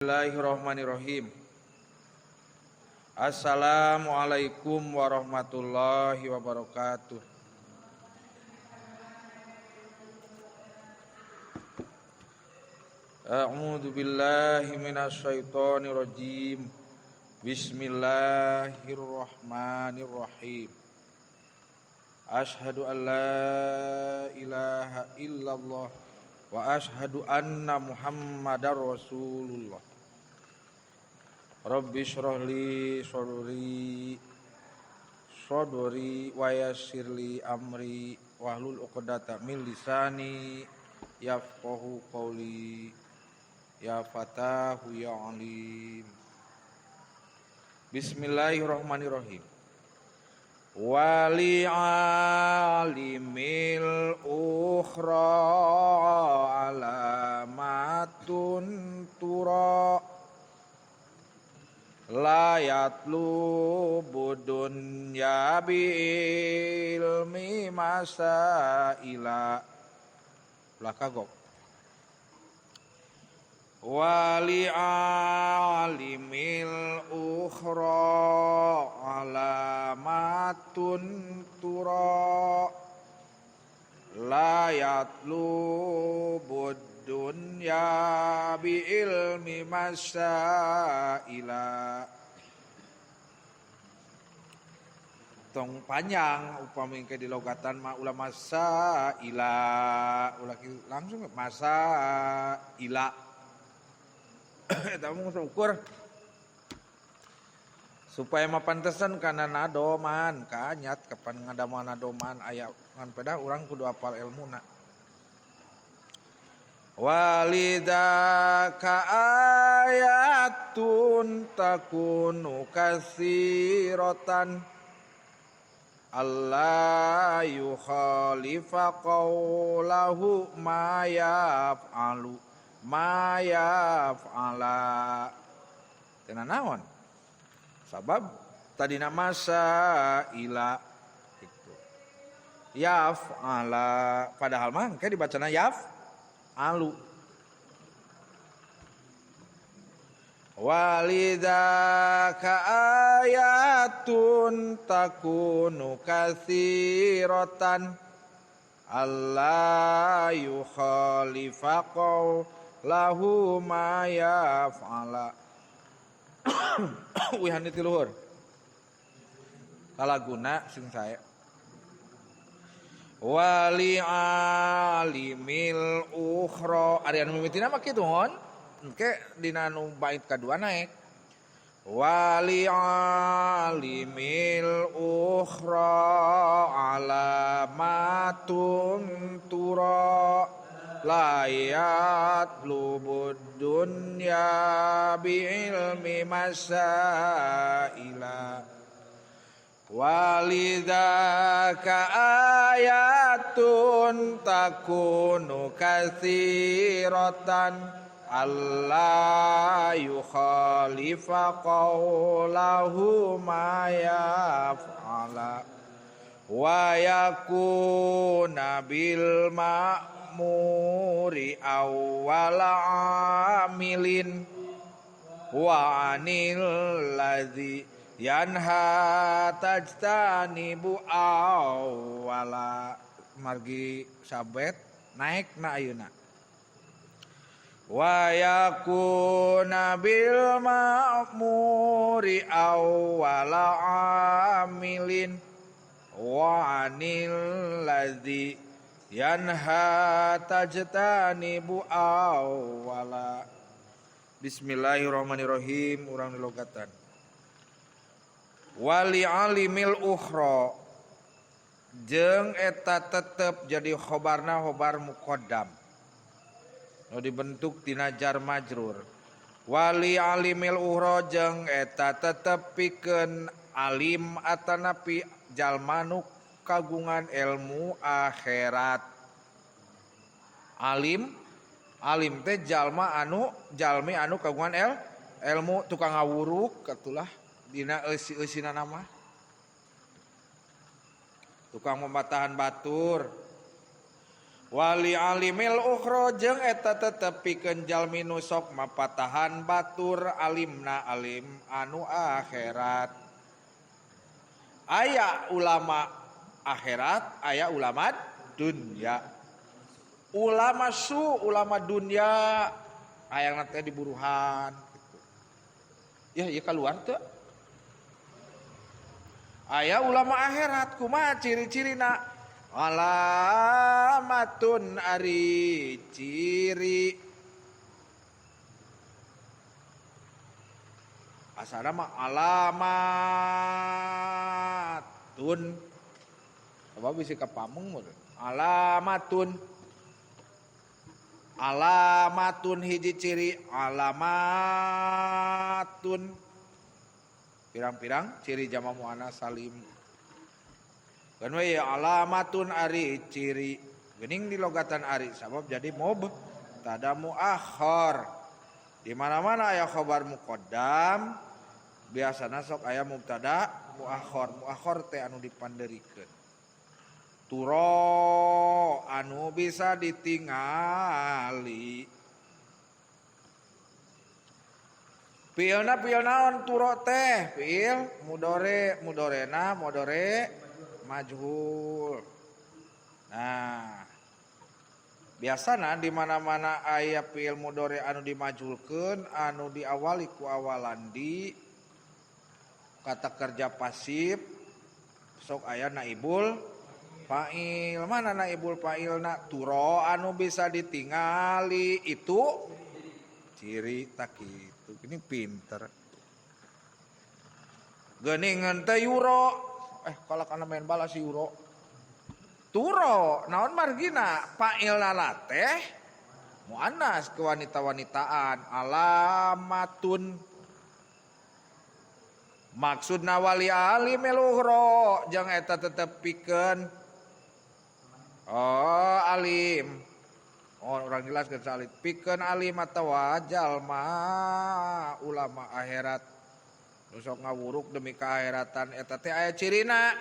Bismillahirrahmanirrahim. Assalamualaikum warahmatullahi wabarakatuh. A'udzu billahi minasyaitonir rajim. Bismillahirrahmanirrahim. Asyhadu an la ilaha illallah wa asyhadu anna Muhammadar Rasulullah. Rabbi shrah li sadri wa yassir li amri wahlul 'uqdatam min lisani yafqahu qawli. Ya fatahu ya alim. Bismillahirrahmanirrahim. Wali alimil ukhra alamatun tura la yatlubu dunya bi ilmi masaila. Ulah kagok. Wali alimil ukhra alamatun tura la yatlubu dunya bi ilmi masaila. Tong panjang upami ke di logatan ma ulah masaila, ulah langsung masaila. Eta mung ukur supaya mapantesan kana nadoman kanyat kapan ngadamel nadoman aya ngan pedah urang kudu apal ilmuna. Walidaka ayatun takunu kasiratan alla yukhalifa qawlahu ma yaf'alu ma yaf'ala. Tena naon? Sabab tadina masa ila gitu. Yaf'ala padahal mah engke dibacana yaf'alu. Walidaka ayatun takunu katsiratan alla yukhalifa qawlahu ma yaf'ala. Wihan ti luhur kalaguna sing sae. Wali alimil ukhra ari anu mimitina mah kitu hon engke dina anu bait kadua naik. Wali alimil ukhra alamatun tura la yatlubud dunya bi ilmi masaila. Walidaka ayatun takunu katsiratan alla yukhalifa qawlahu ma yaf'ala wa yakuna bil ma'muri awwala amilin wa anil ladzi yanha tajtanibu awwala. Margi sabet naik na ayeuna. Wa yakuna bil ma'muri awwala amilin wa anil ladzi yanha tajtanibu awwala. Bismillahirrahmanirrahim. Urang dilogatan. Wali alimil ukhra jeung eta tetep jadi khobarna khobar muqaddam nu dibentuk tina jar majrur. Wali alimil ukhra jeung eta tetep pikeun alim atanapi jalma nu kagungan ilmu akhirat. Alim alim teh jalma anu jalmi anu kagungan ilmu tukang ngawuruk katulah dina eusi-eusina nama tukang membatahan batur. Wali alimil ukhra jeung eta tetep pikeun jalmi nu sok mapatahan batur alimna alim anu akhirat. Aya ulama akhirat, aya ulama dunya. Ulama su, ulama dunya hayangna teh diburuhan gitu. Ya ieu kaluar teu. Aya ulama akhirat kumaha ciri-cirina? Alamatun ari ciri asana mah alamatun sabab bisi kapamung meureun alamatun alamatun hiji ciri alamatun pirang-pirang ciri jama muannas salim. Kan we alamatun ari ciri geuning di logatan ari sabab jadi mubtada muakhar. Di mana-mana aya khabar muqaddam biasana sok aya mubtada muakhar. Muakhar teh anu dipanderikeun. Turo anu bisa ditingali. Fiilna fiil naon turo teh? Fiil mudore, mudorena mudore majhul. Nah, biasana di mana-mana aya fiil mudore anu dimajhulkeun anu diawali ku awalan di kata kerja pasif sok aya naibul fa'il. Mana naibul fa'ilna? Turo anu bisa ditingali itu ciri tak kitu. Ini pinter. Geuningan teh yuro. Kalau kana main bala si Yuro. Turo, naon margina? Fa'ilna teh muannas kewanita-wanitaan alamatun. Maksudna wali alimil ukhra jeung eta tetep pikeun oh alim. Oh urang jelaskeun salit pikeun alim atawa jalma ulama akhirat. Nu sok ngawuruk demi keakhiratan eta teh aya cirina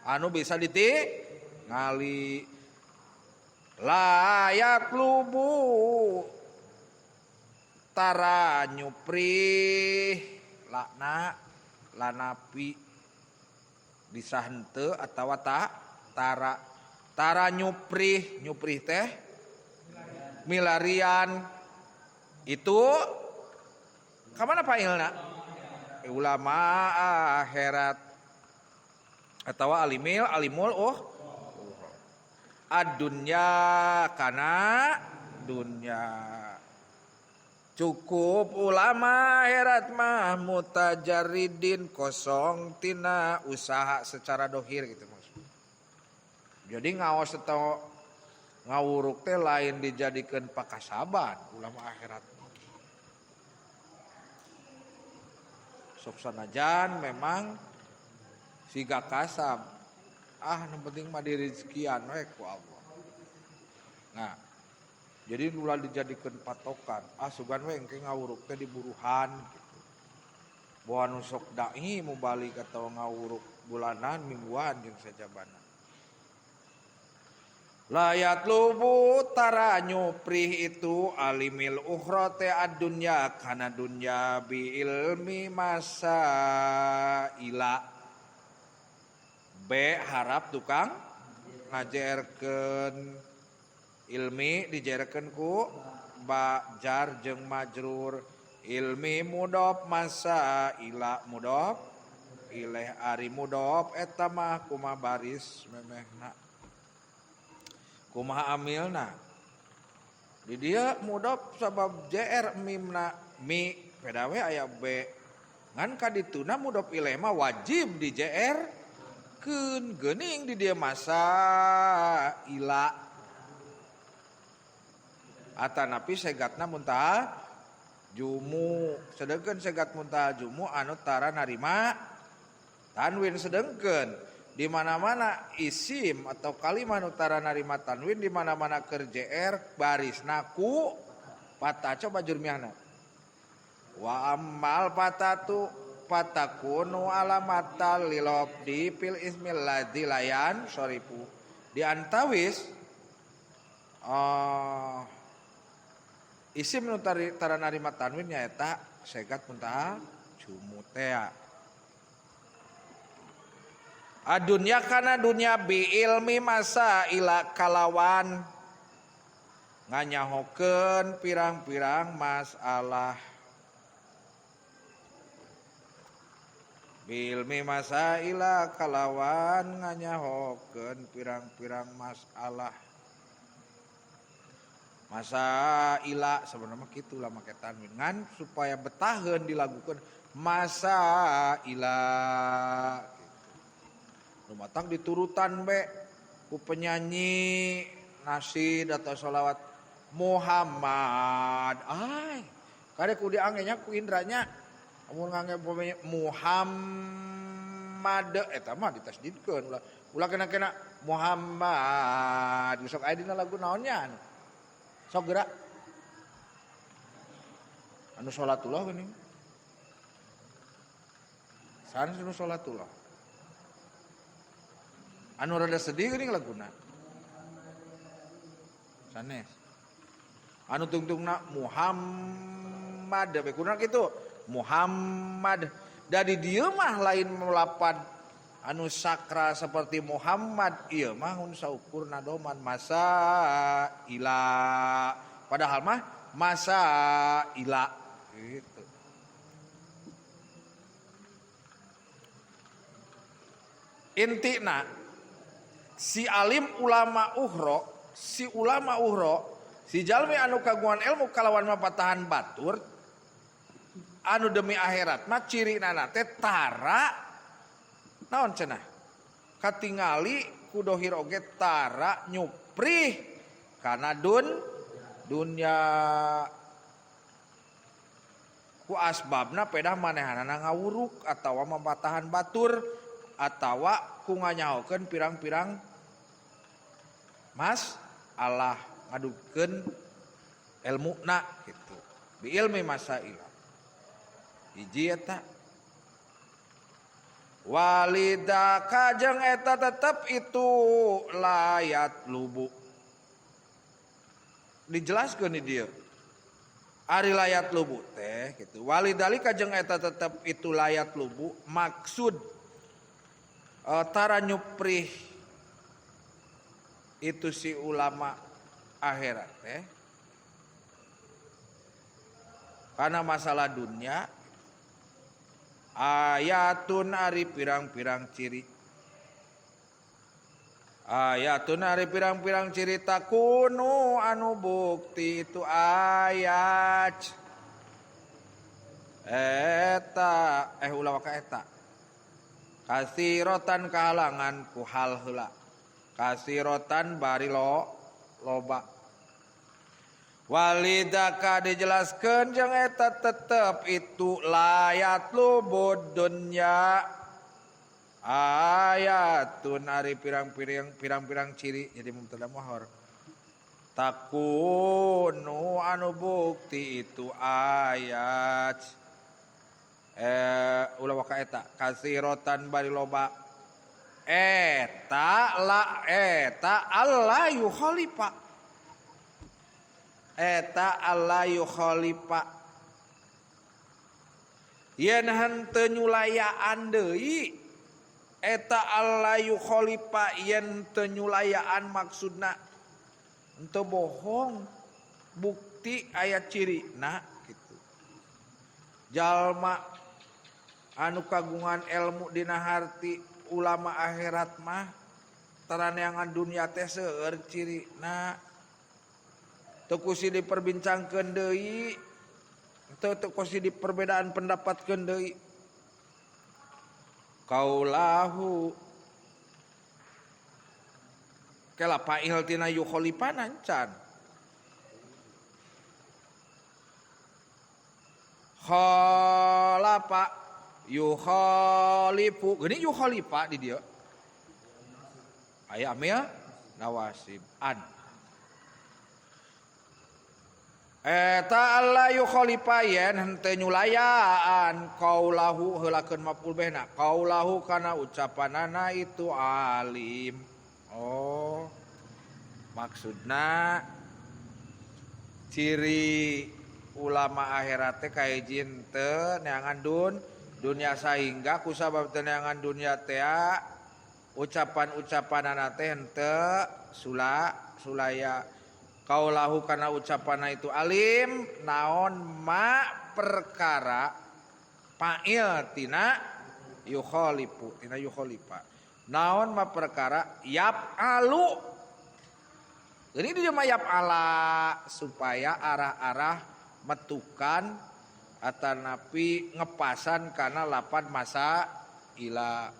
anu bisa ditingali. Layak lubu tara nyupri lakna lanapi bisa henteu atawa ta tara tara nyuprih nyuprih teh milarian itu ka mana fa'ilna? Ulama akhirat atau alimil alimul oh ad-dunya kana dunya. Cukup ulama akhirat mah mutajarridin kosong tina usaha secara dohir gitu maksud. Jadi ngaos atau ngawuruk teh lain dijadikeun pakasaban ulama akhirat. Sok sanajan memang siga kasab. Ah, nu penting mah direzekian we ku Allah. Nah, jadi ulah dijadikeun patokan. Ah, sugan we engke ngawuruk teh diburuhan gitu. Boa nu sok dai mubalik atau ngawuruk bulanan mingguan jeung sajabana. Layat lubu tara nyuprih itu alimil ukhra te ad-dunya kana dunya bi ilmi masa ila. B harap tukang ngajerkeun ilmi dijerkeun ku ba jar jeung majrur ilmi mudhof masa ila mudhof ilaih ari mudhof eta mah kumaha baris memehna kumaha amilna di dia mudhof sabab jr mimna mi pedawe aya b ngan kadituna mudhof ilaih mah wajib di jr keun geuning di dia masa ila atanapi segatna muntaha jumu sedengkeun segat muntaha jumu anu tara narima tanwin sedengkeun di mana-mana isim atau kalimat utara narima tanwin di mana-mana keur JR barisna ku patah coba jurmiahna wa ammal patatu patakunu alamatal lilob di fil ismil ladzi layan sorifu di antawis Isim nu tara narima tanwin nyaeta segat muntaha jumu tea. Adunya kana dunya bi ilmi masaila kalawan nganyahokeun pirang-pirang masalah. Bi ilmi masaila kalawan nganyahokeun pirang-pirang masalah. Masaila sebenarnya mah kitu lah make tanwin ngan supaya betaheun dilagukeun masaila gitu. Lumatang diturutan be ku penyanyi nasyid atau sholawat Muhammad. Ai, kade ku diangge nya ku indranya. Amun ngangge Muhammad eta mah ditasdidkeun ulah. Ulah kena-kena Muhammad. Sok aya dina lagu naonnya anu. Sok gerak. Anu salatullah geuning. Sanes anu salatullah. Anu rada sedih geuning laguna. Sanes. Anu tungtungna Muhammad bae kuna kitu. Muhammad. Da di dieu mah lain melapan anu sakral seperti Muhammad, ieu mah mun saukur nadoman masa ila. Padahal mah masa ila gitu. Intina si alim ulama uhro, si ulama uhro, si jalmi anu kagungan ilmu kalawan mapatahan batur anu demi akhirat mah cirinana teh tara naon cenah katingali ku dohir oge tara nyuprih kana dunya ku asbabna pedah manehanana ngawuruk atawa mapatahan batur atawa ku nganyahokeun pirang-pirang mas Allah ngadukeun elmuna gitu bi ilmi masaila hiji eta walidaka jeung eta tetep itu layat lubu dijelaskeun di dieu ari layat lubu teh gitu walidalika jeung eta tetep itu layat lubu maksud tara nyuprih itu si ulama akhirat teh karena masalah dunia ayatun ari pirang-pirang ciri ayatun ari pirang-pirang ciri takunu anu bukti itu ayat eta ulah waka eta kasirotan kahalangan ku hal heula kasirotan bari loba walidaka dijelaskeun jeung eta tetep itu layat lubud dunya ayatun ari pirang-pirang ciri jadi mubtada muhor takunu anu bukti itu ayat ulah waka eta kasirotan bari loba eta la eta alla yukhalifa eta alla yukhalifa yen henteu nyulayaan deui eta alla yukhalifa yen teu nyulayaan maksudna henteu bohong bukti aya cirina gitu jalma anu kagungan ilmu dina harti ulama akhirat mah taraneangan dunia teh seueur cirina teu kusi diperbincangkeun deui teu kusi diperbedaan pendapatkeun deui kaulahu kela fa'il tina yukhalifana can khalafa yukhalifu geuning yukhalifa di dieu aya amil nawasib an eta alla yukhalifa yen henteu nyulayaan qaulahu heulakeun maf'ul bihna qaulahu kana ucapanana itu alim. Oh Maksudna ciri ulama akhirat teh kahiji henteu neangan dunia sahingga kusabab teu neangan dunia teh ucapan-ucapanana teh henteu sulaya kaulahu kana ucapanna itu alim naon ma perkara fa'il tina yukhalifu tina yukhalifa naon ma perkara yaf'alu. Ini dia mah yaf'ala supaya arah-arah metukan atanapi ngepasan karena lapan masa ila.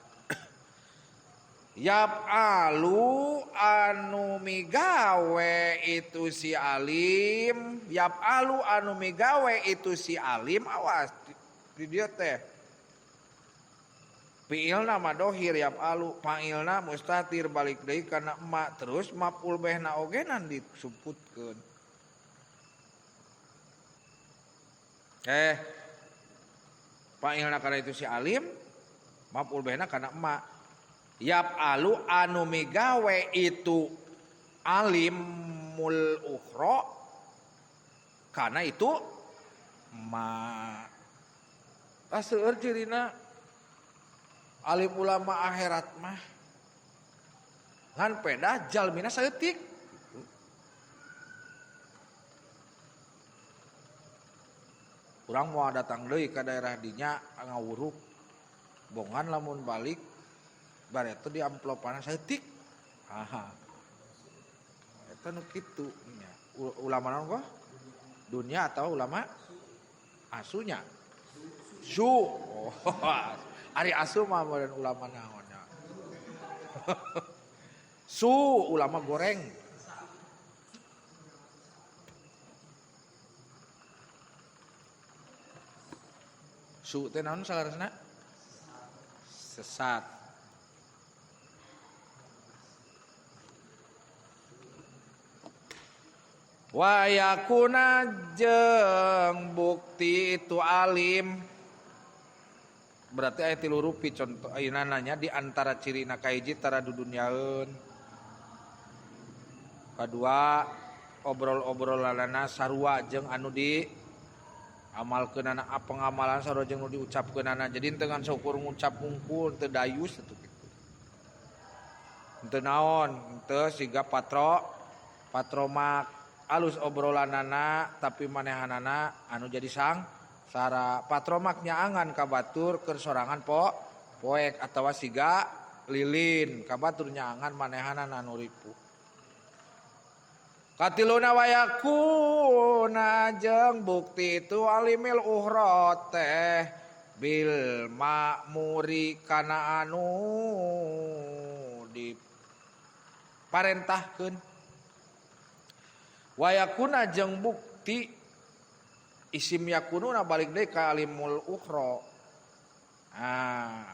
Yaf'alu anu migawe itu si alim, yaf'alu anu migawe itu si alim, awas di dia teh. Fi'ilna madohir yaf'alu, fa'ilna mustatir balik deui kana emak terus maf'ul behna ogenan disumputkeun. Fa'ilna kana itu si alim, maf'ul behna kana emak. Yaf'alu anu migawe itu alimul ukhra kana itu ma. Seueur cirina alim ulama akhirat mah ngan peda jalmina saeutik gitu. Urang moal datang deui ka daerah dinya ngawuruk bongan lamun balik bareto di amplopana saeutik. Aha. Eta nu kitu nya. Ulama naon kok? Dunia atau ulama asunya? Su. Oh. Ari asu mah meureun ulama naon nya. Su ulama goreng. Su teh naon salarasna? Sesat. Wa yakuna jeung bukti itu alim. Berarti aya tilu rupi contoh ayeuna nanya di antara cirina kahiji tara dudunyaeun. Kadua obrol-obrolanana sarua jeung anu di amalkeunana pengamalan sarua jeung nu diucapkeunana. Jadi henteu ngan saukur ngucap hungkul teu dayus atuh kitu. Henteu naon, henteu siga patromak alus obrolanana tapi manehanana anu jadi sang sara patromak nyaangan ka batur keur sorangan poek atawa siga lilin ka batur nyaangan manehanana anu ripuh. Katiluna wayakuna jeung bukti itu alimil uhra teh bil ma'muri kana anu diparentahkeun. Wayakuna jeung bukti isim yakununa balik deui ka alimul ukhra. Ah.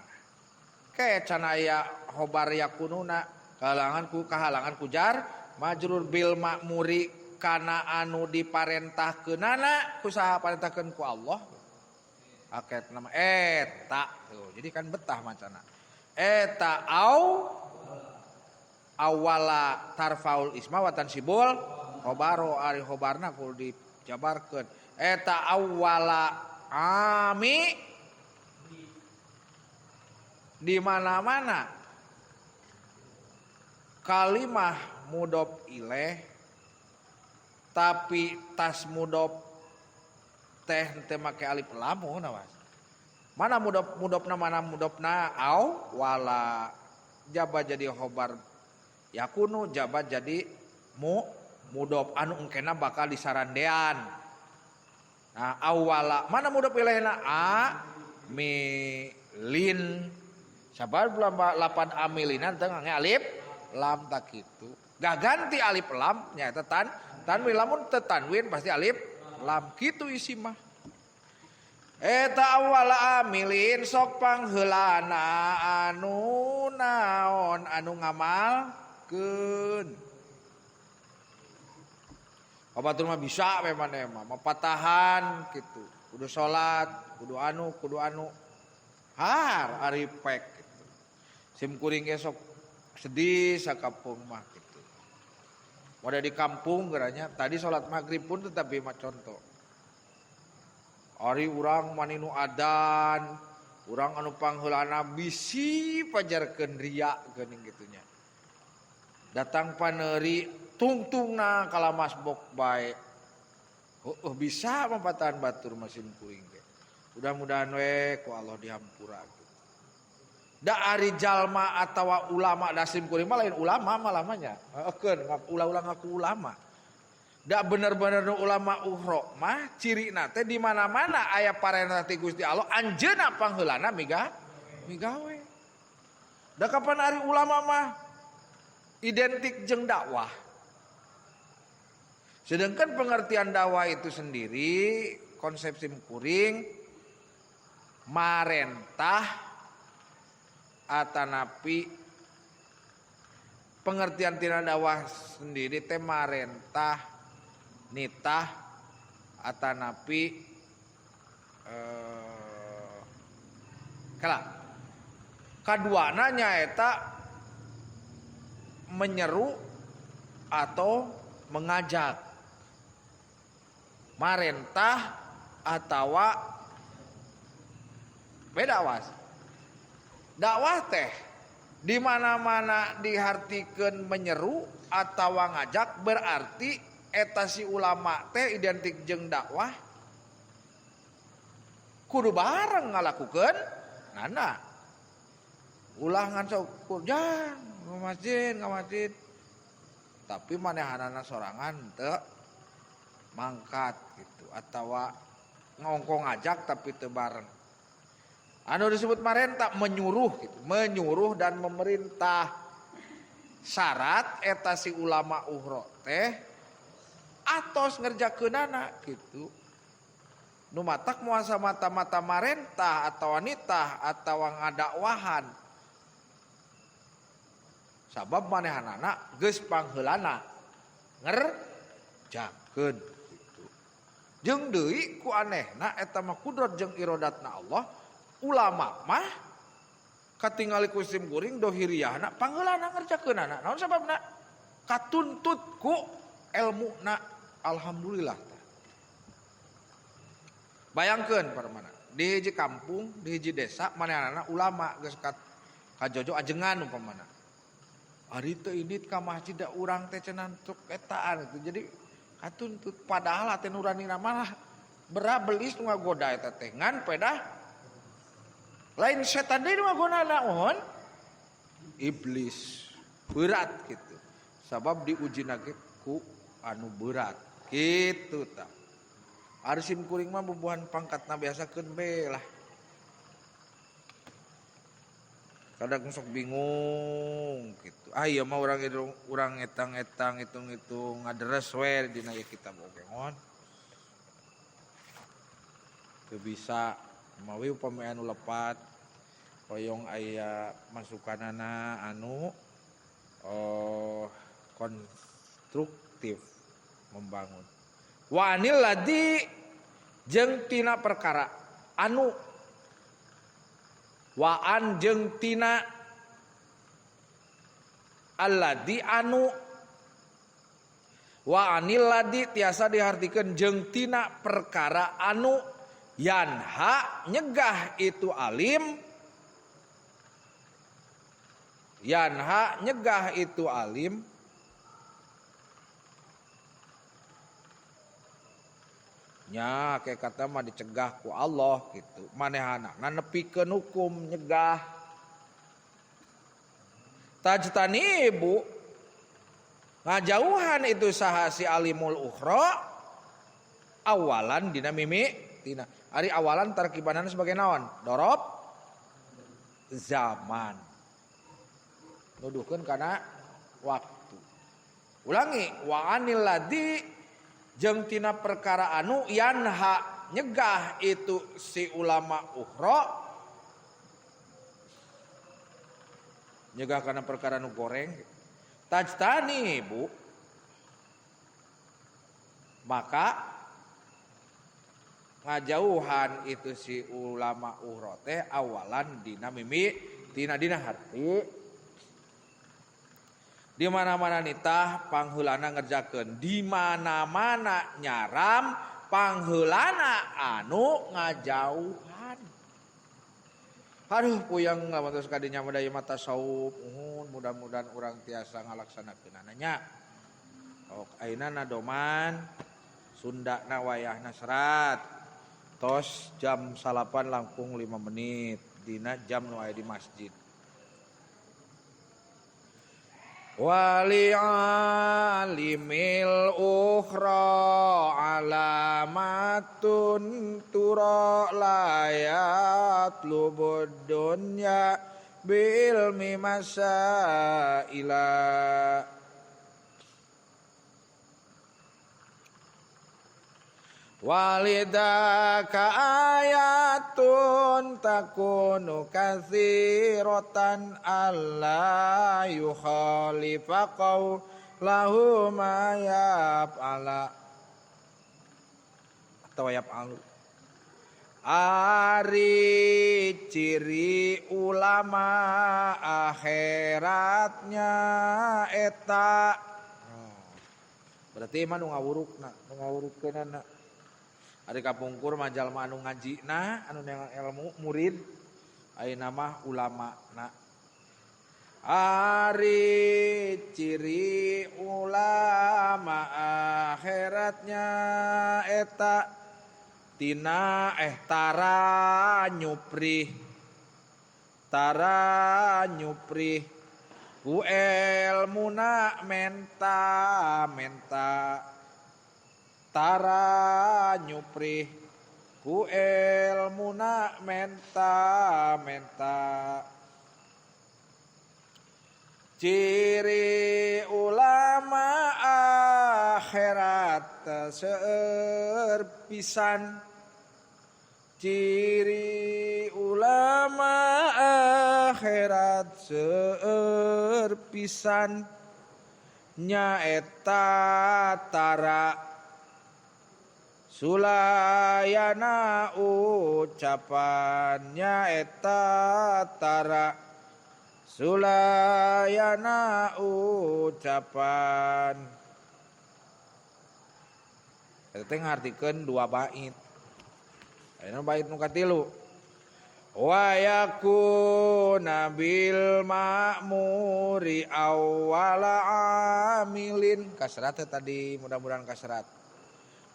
Ke can aya khobar yakununa kahalangan ku jar majrur bil ma'muri kana anu diparentahkeunana ku saha parentahkeun ku Allah. Aket nama eta tuh. Jadi kan betah macana. Eta au awala tarfaul isma wa tansibul khobaro ari khobarna kudu dijabarkeun. Eta awala ami di mana-mana kalimah mudhof ilaih tapi tas mudhof teh teu make alif lam nawas. Mana mudhof mudhofna mana mudhofna au wala jaba jadi khobar yakunu jaba jadi mudhof anu engkena bakal disarandean. Nah, awala mana mudhof ilaihna a mi lin sabar lapan amilinan teu ngange alif lam tak kitu. Gak ganti alif lam nyaeta tanwin lamun teu tanwin pasti alif lam kitu isi mah. Eta awala amilin sok pangheulana anu naon anu ngamalkeun. Batur mah bisa we maneh mah mapatahan kitu. Kudu salat, kudu anu. Har ari pek kitu. Sim kuring ge sok sedih sakapeung mah kitu. Model di kampung geranya tadi salat maghrib pun tetap mah contoh. Ari urang maninu adan, urang anu pangheulana bisi pajarkeun ria geuning kitu nya. Datang paneuri tungtungna kalamas bok bae. Heueuh bisa mapatahan batur masim kuring teh. Mudah-mudahan we ku Allah dihampura gitu. Da ari jalma atawa ulama da sim kuring mah lain ulama mah lamanya. Heukeun ulah-ulah ngaku ulama. Da bener-bener nu ulama uhro mah cirina teh di mana-mana aya parentah ti Gusti Allah anjeunna pangheulana migawe. Da kapan ari ulama mah identik jeung dakwah. Sedangkan pengertian dakwah itu sendiri konsep sim kuring marentah atanapi pengertian tina dakwah sendiri teh marentah nitah atanapi kala kaduana nyaeta menyeru atau mengajak, marentah atawa beda was. Dakwah teh di mana-mana dihartikeun menyeru atawa ngajak berarti eta si ulama teh identik jeung dakwah kudu bareng ngalakukeun nana. Ulah ngan sok jang ka masjid tapi manehanana sorangan teu mangkat gitu atawa ngongkong ngajak tapi teu bareng. Anu disebut marentah menyuruh gitu, menyuruh dan memerintah. Syarat eta si ulama uhro teh atos ngerjakeunana gitu. Nu matak moal mata-mata marentah atawa nitah atawa ngadakwahan. Sabab manehanana geus pangheulana ngerjakeun gitu. Jeung deui ku anehna eta mah kudrat jeung irodatna Allah. Ulama mah katingali ku sim kuring dohiriyahna pangheulana ngerjakeunana. Naon sababna? Katuntut ku elmuna. Alhamdulillah. Bayangkeun para mana di hiji kampung, di hiji desa manehanana ulama geus kajojo ajengan umpamana. Ari teu indit ka masjid da urang teh cenah cuk etaan gitu. Jadi katuntut padahal ate nuranina mah berabelis nu ngagoda eta teh ngan pedah lain setan deui nu ngagodana mohon iblis berat gitu. Sabab diujina ge ku anu berat gitu tah. Ari sim kuring mah bubuhan pangkatna biasakeun be lah. Kadang sok bingung gitu. Ah ieu mah urang urang etang-etang hitung-hitung ngaderes we dina ieu kitab oge ngon. Teu bisa mawi upami anu lepat hoyong aya masukanana anu konstruktif membangun. Wa anil ladzi jeung tina perkara anu wa an jeung tina alladzi anu wa anil ladzi tiasa dihartikeun jeung tina perkara anu yanha nyegah itu alim, yanha nyegah itu alim nya kayak kata mah dicegah ku Allah gitu. Manehana nepikeun hukum nyegah. Tajtanibu ngajauhan itu saha si alimul ukhra awalan dina mimi tina. Ari awalan tarkibanana sebagai naon? Dorob zaman. Nuduhkeun kana waktu. Ulangi wa anil ladzi jeung tina perkara anu yanha nyegah itu si ulama ukhra nyegah kana perkara nu goreng tajtani bu maka ngajauhan itu si ulama ukhra teh awalan dina mimi tina dina hati. Di mana-mana nitah pangheulana ngerjakeun, di mana-mana nyaram pangheulana anu ngajauhan. Aduh puyeng lamun tos kadinya mah da tasawuf, uhun mudah-mudahan urang tiasa ngalaksanakeunana nya. Ok ayeuna nadoman Sundana wayahna serat. Tos jam 9 langkung 5 menit dina jam nu aya di masjid. Wali alimil ukhra alamatun tura layat lubud dunya bilmi masaila. Walidaka ayatun takunu katsiratan alla yukhalifa qawlahu ma yaf'ala atau yaf'alu. Ari ciri ulama akhiratnya eta. Berarti mah nu ngawurukna, nu ngawurukkeunana. Ari kapungkur mah jalma anu ngajina, anu neangan ilmu murid, ayeuna mah ulamana. Ari ciri ulama akhiratnya eta tina tara nyuprih, tara nyuprih ku elmuna menta menta. Tara nyuprih ku elmuna menta menta. Ciri ulama akhirat seueur pisan. Ciri ulama akhirat seueur pisan nyaeta tara sulayana ucapan nyaeta tara sulayana ucapan. Eta teh ngartikeun dua bait. Ayeuna bait nu katilu. Wa yakuna bil ma'muri awwala amilin. Kasrat tadi, mudah-mudahan kasrat.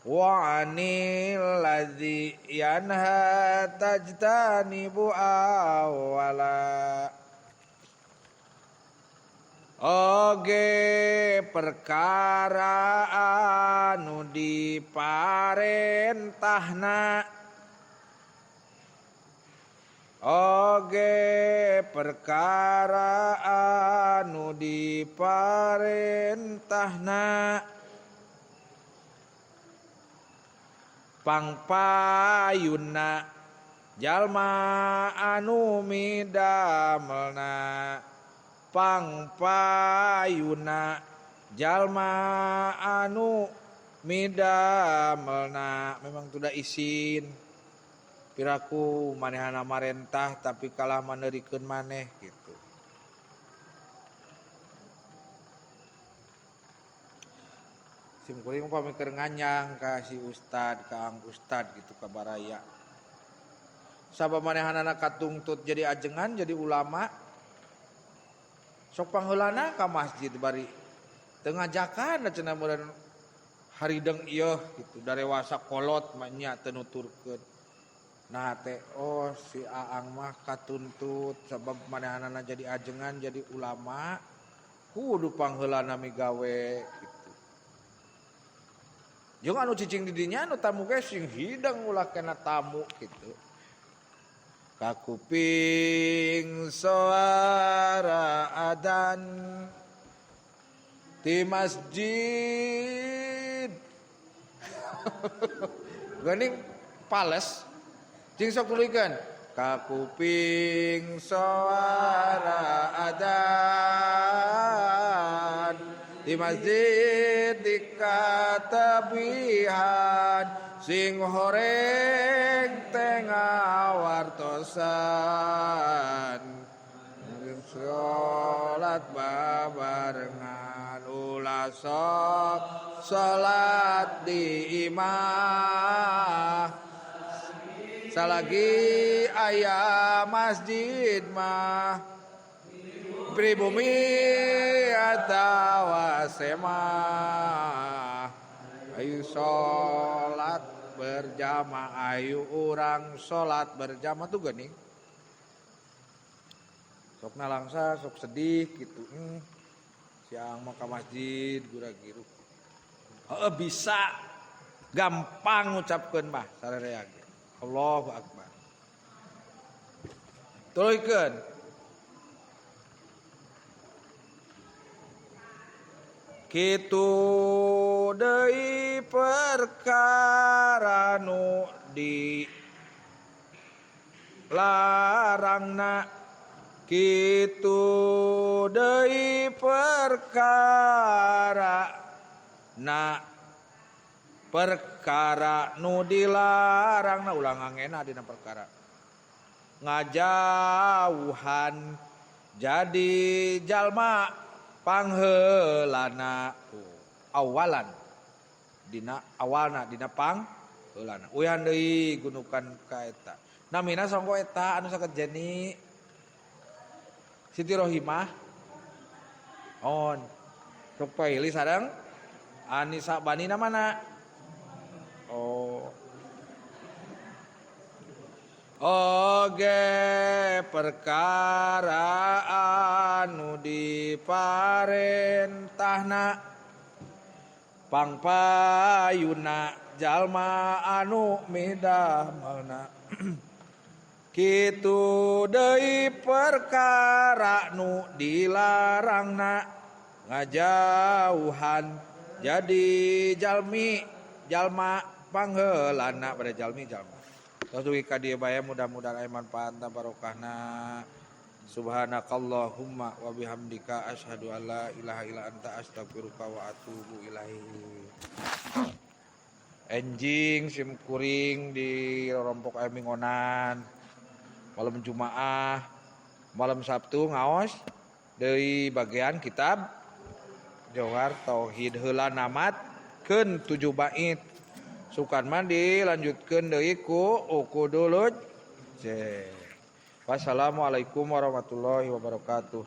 Wa anil ladzi yanha tajtanibu awwala. Oge perkara anu diparentahna, oge perkara anu diparentahna pangpayunna jalma anu midamelna, pangpayuna jalma anu midamelna. Memang sudah isin piraku manehana marentah tapi kalah manerikeun maneh gitu. Sim kuring upami keur nganyang ka si ustad, ka ang ustad gitu ka baraya. Sabab manehanana katungtut jadi ajengan, jadi ulama. Sok pangheulana ka masjid bari teu ngajakan cenah meureun harideng ieu gitu, darewasa kolot mah nya teu nuturkeun. Nah teh oh si Aang mah katuntut sabab manehanana jadi ajengan, jadi ulama, kudu pangheulana migawe gitu. Jeung anu cicing di dinya anu tamu ge sing hidang ulah kena tamu gitu. Kakuping suara adan di masjid. Geuning pales cing sok tuluykeun. Kakuping suara adan di masjid di katebihan sing horeng tengah wartosan salat babarengan. Sok salat di imah salagi aya masjid mah pribumi atawa semah ayo salat berjamaah ayo urang salat berjamaah tuh geuning sok nalangsa sok sedih gitu siang mau ke masjid gura-giru bisa gampang ngucapkeun mah sararea ge Allahu akbar tuluykeun kitu deui perkara nu di larangna kitu deui perkara na perkara nu dilarangna ulah ngangena dina perkara ngajauhan jadi jalma pangheulana awalan dina awalna dina pangheulana uyan deui gunukan ka eta namina songko eta anu saket Jeni Siti Rohimah on sok paili sareng Anisa Banina mana oh oge perkara anu diparentahna pangpayuna jalma anu midamelna kitu deui perkara nu dilarangna ngajauhan jadi jalmi jalma pangheulana pada jalmi jalma. Tos dugi ka dieu bae mudah-mudahan aya manfaatna barokahna. Subhanakallahumma wa bihamdika asyhadu an la ilaha illa anta astaghfiruka wa atubu ilaik. Enjing sim kuring di rompok aya mingonan. Malam Jumaah, malam Sabtu ngaos deui bagian kitab Jauhar Tauhid heula namatkeun 7 bait. Sukan mah dilanjutkeun deui ku Uqudul. Wassalamualaikum warahmatullahi wabarakatuh.